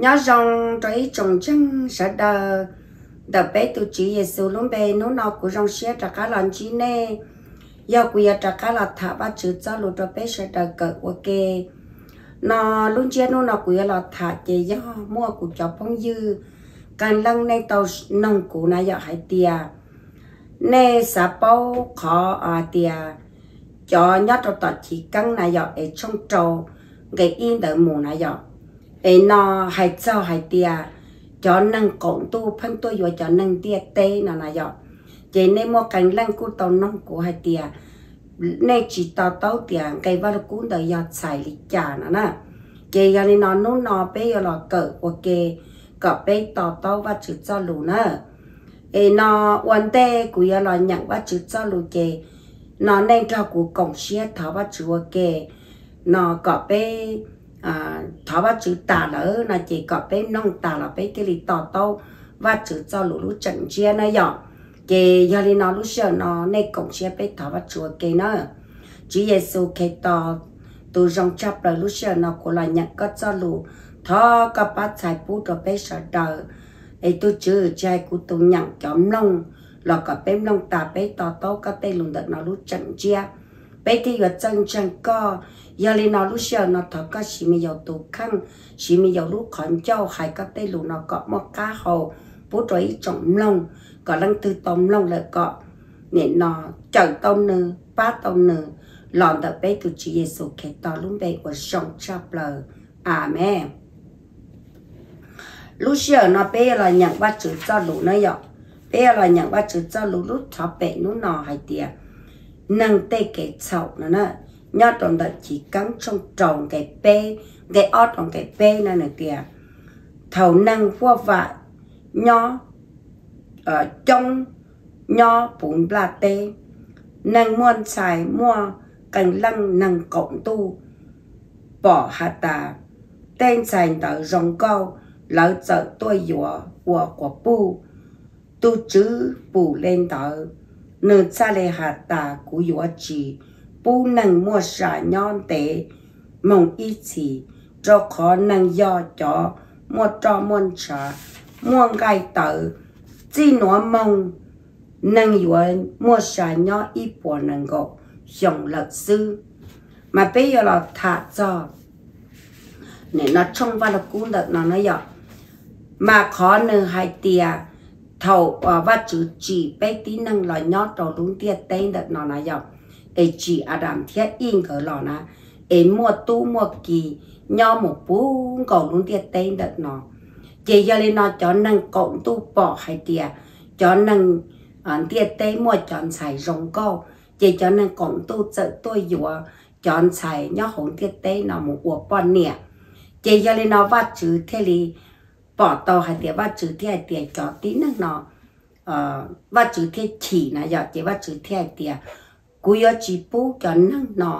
Nyob zoo rau ib tsoom ntseeg sawv daws, ntawm peb tus Tswv Yexus lub npe, hnub no kuv zoo siab rov qab los ntsib nej. Yog kuv yuav rov qab los tham Vajtswv txoj lus rau peb sawv daws kawm ua ke no. Lub ntsiab hnub no kuv yuav los tham ces yog muaj kuv cov phooj ywg qee leej nej tau noog kuv na yom, hais tias nej xav paub qhov hais tias cov nyob rau tom Chiv Keeb na yom, es tshooj rau nqe ib ntawd mus na yom, es no hais txog hais tias cov neeg qaum ntuj pheej tuaj yuav cov neeg ntiaj teb no na yom. Ces nej muaj qee leej kuj tau noog kuv hais tias nej tsis to taub tias nqe Vaj Lug Kub ntawd yog txhais li cas no na. Ces yog li no hnub no peb yuav los kawm ua ke kom peb to taub Vajtswv txoj lus na. Es no ua ntej kuv yuav los nyeem Vajtswv txoj lus ces no nej nrog kuv koom siab thov Vajtswv ua ke no kom peb thov Vajtswv tas lawm no ces kom peb mloog tas los peb thiaj li to taub Vajtswv txoj lus lub tseem ntsiab na yom. Ces yog li no lub sij hawm no nej koom siab peb thov Vajtswv ua ke na. Tswv Yexus Khetos tus zoo tshaj plaws, lub sij hawm no kuv los nyeem koj txoj lus, thov koj pab txhais pub rau peb sawv daws. Es tus Tswv tsis hais kuv tus nyeem cov mloog los kom peb mloog tas peb to taub koj tej lus ntawm no lub tseem ntsiab, peb thiaj yuav txawj ntseeg koj. Yog li no lub sij hawm no thov koj siv me yaus tus kheej, siv me yaus lub qhov ncauj hais koj tej lus no kom muaj qab hau pub rau ib tsoom mloog, kom leej twg tau mloog lawm kom nim no cawm tau nws, pab tau nws los ntawm peb tus Tswv Yexus Khetos lub npe uas zoo tshaj plaws. Amees. Lub sij hawm no peb yuav los nyeem Vajtswv txoj lus na yom. Peb yuav los nyeem Vajtswv txoj lus lub thov pem hnub no hais tias neeg tej kev txhaum no na. Nyob rau ntawm Chiv Keeb tshooj rau nqe peb, nqe ob rau nqe peb na nws tias, thaum neeg huaj vam nyob coob nyob puv nplaj teb, neeg muaj ntxhais muaj qee leej neeg qaum ntuj pom has tas tej ntxhais ntawd zoo nkauj, lawv txawm tuaj yuav ua quas puj. Tus Tswv pum li ntawd, nws txhaj li has tas kuv yuav tsis pub neeg muaj sa nyob ntev moog ib txhis, rau qhov neeg yog cov muaj roj muaj ntshav, muaj nqaij tawv, txij nuav moog neeg yuav muaj sa nyob ib puas nees nkaum xyoo lawm xwb. Mas peb yuav los tham txog nim no tshooj Vaj Lug Kub ntawm no na yom. Mas qhov nws hais tias thaum Vajtswv tsim peb tib neeg los nyob rau lub ntiaj teb ntawm no na yom, es tsim Adas thiab Ib nkawd los na, es muaj tub muaj ki nyob mus puv nkaus lub ntiaj teb ntawm no. Ces yog li no cov neeg qaum ntuj pom hais tias cov neeg ntiaj teb muaj cov ntxhais zoo nkauj, ces cov neeg qaum ntuj txawm tuaj yuav cov ntxhais nyob hauv ntiaj teb no mus ua poj niam. Ces yog li no Vajtswv thiaj li pom tau hais tias, Vajtswv thiaj hais tias cov tib neeg no, Vajtswv thiaj chim na yom, ces Vajtswv thiaj hais tias, kuv yuav tsis pub cov neeg no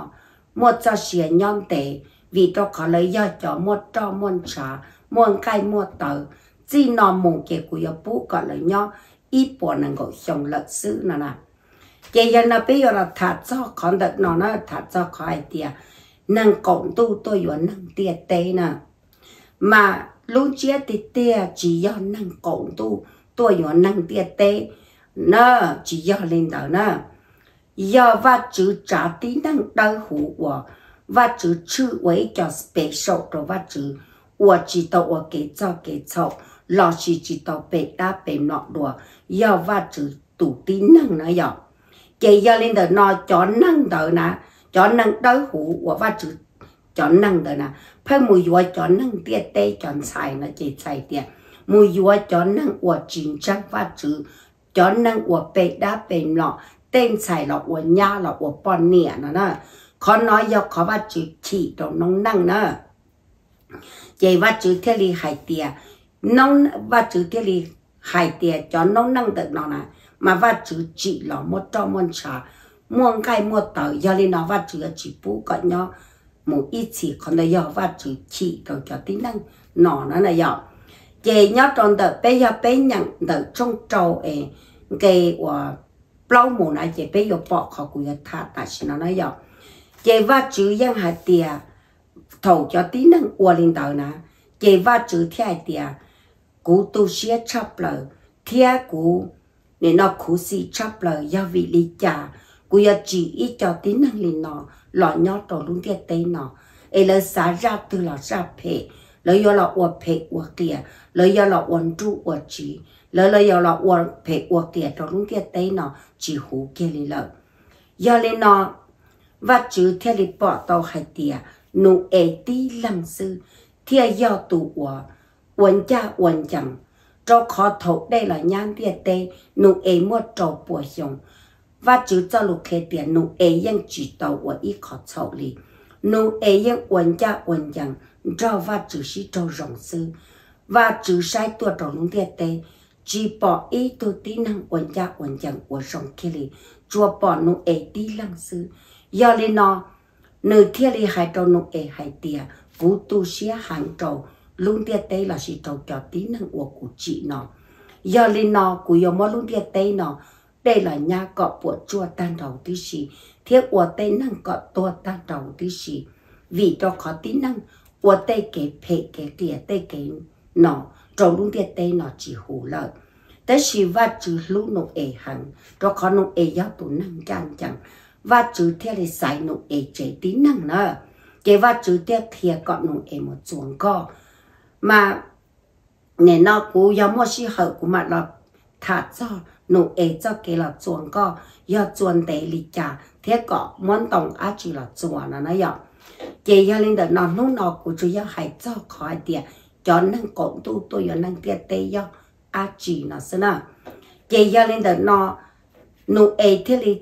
muaj txoj sia nyob ntev, vim rau qhov lawv yog cov muaj roj muaj ntshav, muaj nqaij muaj tawv, txij no mus ces kuv yuav pub kom lawv nyob ib puas nees nkaum xyoo lawm xwb no na. Ces yog no peb yuav los tham txog qhov ntawm no na, tham txog qhov hais tias neeg qaum ntuj tuaj yuav neeg ntiaj teb na. Mas lub ntsiab tiag tiag tsis yog neeg qaum ntuj tuaj yuav neeg ntiaj teb na, tsis yog li ntawd na. Yog Vajtswv tsav tib neeg dawb huv uas Vajtswv tshwj ua ib co special rau Vajtswv, uas tsis tau ua kev txog kev txhaum lossis tsis tau pe dab pe mlom dua, yog Vajtswv tus tib neeg na yom. Ces yog li ntawm no cov neeg ntawd na, cov neeg dawb huv uas Vajtswv, cov neeg ntawd na, pheej mus yuav cov neeg ntiaj teb cov ntxhais no ces txhais tias mus yuav cov neeg uas tsis ntseeg Vajtswv, cov neeg uas pe dab pe mlom, tej ntxhais los ua nyab los ua poj niam no na. Qhov no yog qhov Vajtswv chim rau noob neej na. Ces Vajtswv thiaj li hais tias, Vajtswv thiaj li hais tias cov noob neej ntawm no na, mas Vajtswv tsim los muaj roj muaj ntshav, muaj nqaij muaj tawv, yog li no Vajtswv yuav tsis pub kom nyob mus ib txhis. Qhov ntawd yog Vajtswv chim rau cov tib neeg no na yom. Ces nyob rau ntawm peb, yog peb nyeem ntawm tshooj rau es nqe uas plaub mus na, ces peb yuav pom qhov kuv yuav tham tam sim no na yom. Ces Vajtswv yeej hais tias thaum cov tib neeg ua li ntawd na, Ces Vajtswv thiaj hais tias, kuv tu siab tshaj plaws thiab kuv nim no khuv xim tshaj plaws, yog vim li cas kuv yuav tsim ib co tib neeg li no los nyob rau lub ntiaj teb no, es lawv xav zaj twg los zaj phem, lawv yuav los ua phem ua qias, lawv yuav los ua nruj ua tsiv, lawv los yuav los ua phem ua qias rau lub ntiaj teb no tsis huv kiag li lawm. Yog li no, Vajtswv thiaj li pom tau hais tias Nus-es tib leeg xwb thiaj yog tus uas ua ncaj ua ncees, rau qhov thaum dej los nyab ntiaj teb, Nus-es muaj rau pua xyoo. Vajtswv txoj lus qhia tias Nus-es yeej tsis tau ua ib qho txhaum li. Nus-es yeej ua ncaj ua ncees nrog Vajtswv sib raug zoo xwb. Vajtswv saib tuaj rau lub ntiaj teb, tsis pom ib tug tib neeg ua ncaj ua ncees ua zoo kiag li, tsuas pom Nus-es tib leeg xwb. Yog li no, nws thiaj li hais rau Nus-es hais tias, kuv tu siab heev rau lub ntiaj teb lossis rau cov tib neeg uas kuv tsim no. Yog li no kuv yuav muab lub ntiaj teb no dej los nyab kom puas tsuaj tag nrho huv tib si, thiab ua tej neeg kom tuag tag nrho huv tib si, vim rau qhov tib neeg ua tej kev phem kev qias tej kev no rau lub ntiaj teb no tsis huv lawm. Tab sis Vajtswv hlub Nus-es heev, rau qhov Nus-es yog tus neeg ncaj ncees, Vajtswv thiaj li xaiv Nus-es tsev tib neeg na. Ces Vajtswv thiaj qhia kom Nus-es mus txuas nkoj. Mas nim no kuv yog muaj sij hawm kuv mam los tham txog Nus-es txoj kev los txuas nkoj yog txuas ntev li cas thiab kom muab ntoo dab tsi los txuas no na yom. Ces yog li ntawm no hnub no kuv tsuas yog hais txog qhov hais tias cov neeg qaum ntuj tuaj yuav neeg ntiaj teb yog dab tsi no xwb na. Ces yog li ntawm no Nus-es thiaj li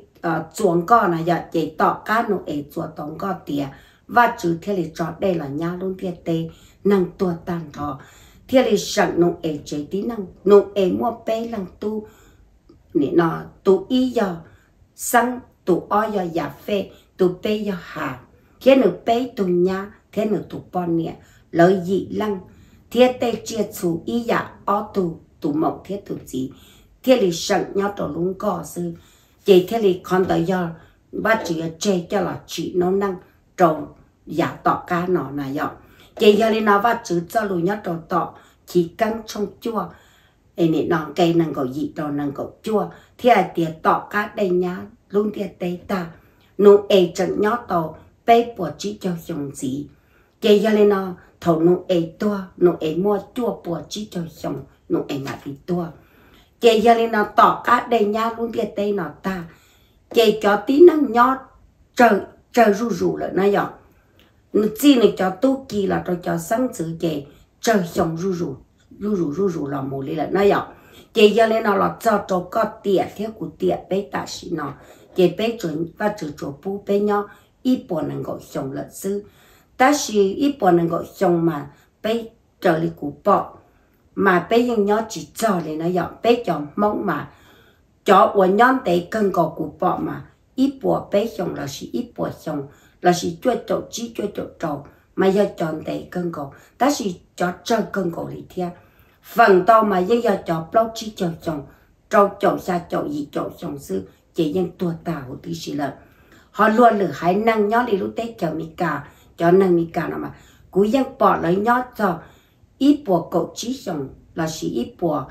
txuas nkoj na yom, ces tom qab Nus-es txuas tau nkoj tiav, Vajtswv thiaj li tso dej los nyab lub ntiaj teb, neeg tuag tag nrho, thiaj li seem Nus-es tsev tib neeg. Nus-es muaj peb leeg tub, nim no tus ib yog Xeeb, tus ob yog Yafej, tus peb yog Has, thiab nws peb tug nyab thiab nws tus poj niam, lawv yim leej, thiab tej tsiaj txhu ib yam ob tug, tus maum thiab tus txiv, thiaj li seem nyob rau lub nkoj xwb. Ces thiaj li qhov ntawd yog Vajtswv yuav tseg coj los tsim noob neej rau yav tom qab no na yom. Ces yog li no Vajtswv txoj lus nyob rau tom Chiv Keeb tshooj cuaj, es nim no nqe nees nkaum yim rau nees nkaum cuaj thiaj hais tias tom qab dej nyab lub ntiaj teb tag, Nus-es tseem nyob tau peb puas tsib caug xyoo ntxiv. Ces yog li no thaum Nus-es tuag, Nus-es muaj cuaj puas tsib caug xyoo Nus-es mam li tuag. Ces yog li no tom qab dej nyab lub ntiaj teb no tag, ces cov tib neeg nyob tsawg zuj zus lawm na yom. Nws txij nws cov tub ki los rau cov xeeb ntxwv ces tsawg xyoo zuj zus zuj zus los mus li lawm na yom. Ces yog li no los txog rau koj tiam thiab kuv tiam peb tam sim no, ces peb, Vajtswv tsuas pub peb nyob ib puas nees nkaum xyoo lawm xwb. Tab sis ib puas nees nkaum xyoo mas peb raws li kuv pom mas peb yeej nyob tsis txog li na yom. Peb cov Hmoob mas cov uas nyob ntev kawg nkaus kuv pom mas ib puas peb xyoos lossis ib puas xyoo lossis cuaj caum tsib cuaj caum rau mas yog cov ntev kawg nkaus, tab sis cov tsawg kawg nkaus li thiab, feem ntau mas yeej yog cov plaub tsib caug xyoo, rau caum xya caum yim caum xyoo xwb ces yeej tuag tag huv tib si lawm. Ho luag lwm haiv neeg nyob li lub teb chaws Amelikas, cov neeg Amelikas no mas kuv yeej pom lawv nyob txog ib puas kaum tsib xyoos lossis ib puas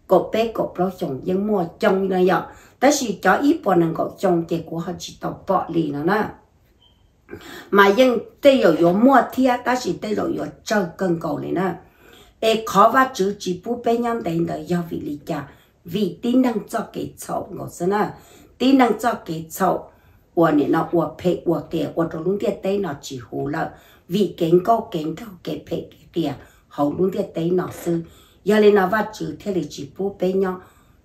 kaum peb kaum plaub xyoos yeej muaj coob na yom. Tab sis cov ib puas nees nkaum xyoo ces kuv ho tsis tau pom li no na. Mas yeej tej zaum yuav muaj thiab tab sis tej zaum yuav tsawg kawg nkaus li na. Es qhov Vajtswv tsis pub peb nyob ntev ntawd yog vim li cas? Vim tib neeg txoj kev txhaum nkaus xwb na. Tib neeg txoj kev txhaum uas nim no ua phem ua qias ua rau lub ntiaj teb no tsis huv lawm, vim kev nkauj kev nraug kev phem kev qias hauv lub ntiaj teb no xwb. Yog li no Vajtswv thiaj li tsis pub peb nyob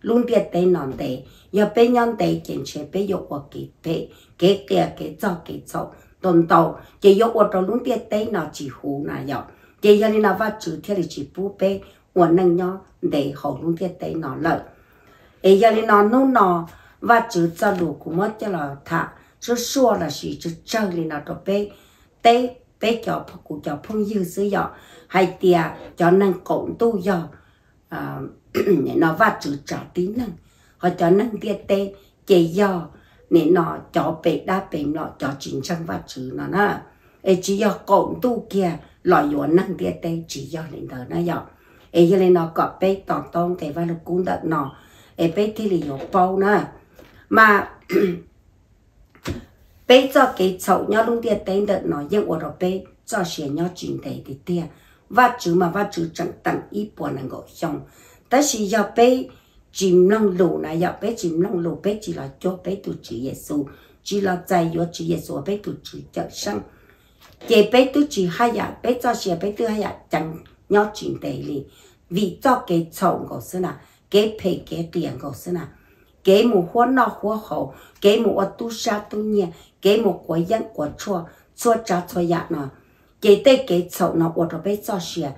lub ntiaj teb no ntev. Yog peb nyob ntev ces ntshe peb yuav ua kev phem kev qias kev txog kev txhaum ntau ntau, ces yuav ua rau lub ntiaj teb no tsis huv na yom. Ces yog li no Vajtswv thiaj li tsis pub peb ua neej nyob ntev hauv lub ntiaj teb no lawm. Es yog li no hnub no Vajtswv txoj lus kuv muab coj los tham suab suaj lossis tsawg tsawg li no rau peb teb, peb cov, kuv cov phooj ywg xwb yom, hais tias cov neeg qaum ntuj yog nim no Vajtswv tsav tib neeg, ho cov neeg ntiaj teb ces yog nim no cov pem dab pem mlom, cov tsis ntseeg Vajtswv no na. Es tsis yog qaum ntuj kiag los yuav neeg ntiaj teb, tsis yog li ntawd na yom. Es yog li no kom peb to taub nqe Vajluskub ntawm no, es peb thiaj li yuav paub na. Mas peb txoj kev txhaum nyob lub ntiaj teb ntawm no yeej ua rau peb txoj sia nyob tsis ntev tiag tiag. Vajtswv mas Vajtswv tseem teem ib puas nees nkaum xyoo, tab sis yog peb tsis mloog lus na yom, peb tsis mloog lus, peb tsis los cuag peb tus Tswv Yexus, tsis los txais yuav Tswv Yexus ua peb tus Tswv Cawmseej, ces peb twb tsis haj yam, peb txoj sia peb twb haj yam ceev nyob tsis ntev li, vim txoj kev txhaum nkaus xwb na, kev phem kev qias nkaus xwb na, kev mus huab noj huab haus, kev mus ua tub sab tub nyiag, kev mus quav yeeb quav tshuaj, txhua tsav txhua yam no, ces tej kev txhaum no ua rau peb txoj sia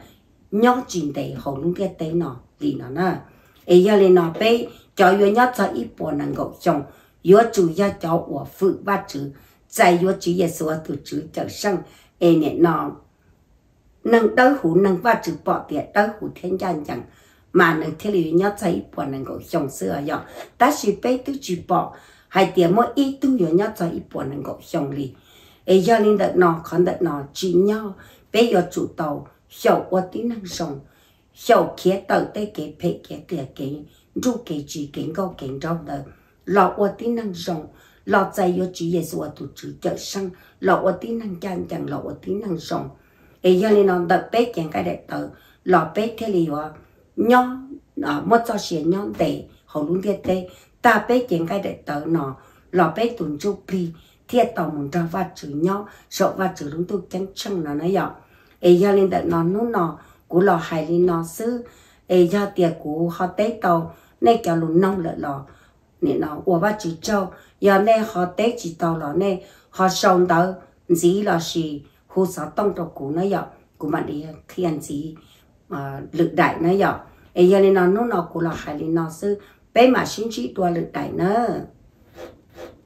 nyob tsis ntev hauv lub ntiaj teb no li no na. Es yog li no peb cov yuav nyob txog ib puas nees nkaum xyoo, yuav tsum yog cov uas fwm Vajtswv, txais yuav Tswv Yexus ua tus Tswv Cawmseej, es nim no neeg dawb huv, neeg Vajtswv pom tias dawb huv thiab ncaj ncees, mas nws thiaj li yuav nyob txog ib puas nees nkaum xyoo xwb os yom. Tab sis peb twb tsis pom hais tias muaj ib tug yuav nyob txog ib puas nees nkaum xyoo li. Es yog li ntawm no, qhov ntawm no tsim nyog peb yuav tsum tau xyaum ua tib neeg zoo, xyaum khiav tawm tej kev phem kev qias, kev nruj kev tsiv, kev nkauj kev nraug ntawd, los ua tib neeg zoo, los txais yuav Tswv Yexus ua tus Tswv Cawmseej, los ua tib neeg ncaj ncees, los ua tib neeg zoo. Es yog li no ntawm peb cev nqaij daim tawv los peb thiaj li yuav nyob, muaj txoj sia nyob ntev hauv lub ntiaj teb. Tag peb cev nqaij daim tawv no los peb tus ntsuj plig thiaj tau mus nrog Vajtswv nyob saum Vajtswv lub ntuj ceeb tsheej no na yom. Es yog li ntawm no hnub no kuv los hais li no xwb, es yog tias kuv ho teb tau nej cov lus noog lawm los nim no ua Vajtswv tsaug. Yog nej ho teb tsis tau los nej ho sau ntawv ntxiv lossis hu xov tooj rau kuv na yom, kuv mam li qhia ntxiv lwm daim na yom. Es yog li no hnub no kuv los hais li no xwb, peb mam sib ntsib dua lwm daim nawb.